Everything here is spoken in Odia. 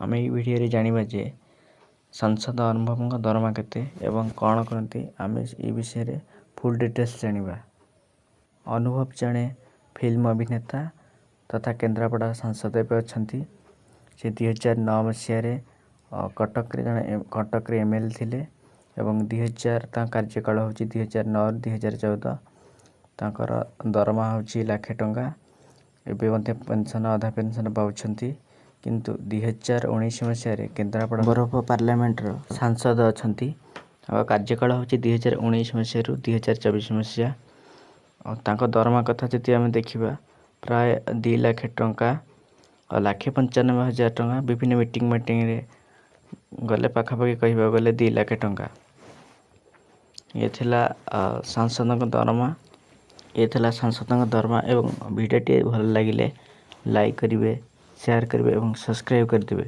ଆମେ ଏଇ ଭିଡ଼ିଓରେ ଜାଣିବା ଯେ ସାଂସଦ ଅନୁଭବଙ୍କ ଦରମା କେତେ ଏବଂ କ'ଣ କରନ୍ତି। ଆମେ ଏ ବିଷୟରେ ଫୁଲ୍ ଡିଟେଲ୍ସ ଜାଣିବା। ଅନୁଭବ ଜଣେ ଫିଲ୍ମ ଅଭିନେତା ତଥା କେନ୍ଦ୍ରାପଡ଼ା ସାଂସଦ ଏବେ ଅଛନ୍ତି। ସେ 2009 ମସିହାରେ କଟକରେ ଜଣେ କଟକରେ ଏମ୍ ଏଲ୍ ଏ ଥିଲେ ଏବଂ 2000 ତାଙ୍କ କାର୍ଯ୍ୟକାଳ ହେଉଛି 2009ରୁ 2014। ତାଙ୍କର ଦରମା ହେଉଛି ଲାଖେ ଟଙ୍କା। ଏବେ ମଧ୍ୟ ପେନ୍ସନ୍, ଅଧା ପେନ୍ସନ୍ ପାଉଛନ୍ତି। କିନ୍ତୁ 2019 ମସିହାରେ କେନ୍ଦ୍ରାପଡ଼ା ବରଫ ପାର୍ଲାମେଣ୍ଟର ସାଂସଦ ଅଛନ୍ତି। ତାଙ୍କ କାର୍ଯ୍ୟକାଳ ହେଉଛି 2019 ମସିହାରୁ 2024 ମସିହା। ଆଉ ତାଙ୍କ ଦରମା କଥା ଯଦି ଆମେ ଦେଖିବା, ପ୍ରାୟ 2 ଲକ୍ଷ ଟଙ୍କା, 1,95,000 ଟଙ୍କା। ବିଭିନ୍ନ ମିଟିଂ ମିଟିଂରେ ଗଲେ ପାଖାପାଖି କହିବାକୁ ଗଲେ 2 ଲକ୍ଷ ଟଙ୍କା। ଇଏ ଥିଲା ସାଂସଦଙ୍କ ଦରମା। ଇଏ ଥିଲା ସାଂସଦଙ୍କ ଦରମା। ଏବଂ ଭିଡ଼ିଓଟି ଭଲ ଲାଗିଲେ ଲାଇକ୍ କରିବେ, ସେୟାର କରିବେ ଏବଂ ସବସ୍କ୍ରାଇବ୍ କରିଦେବେ।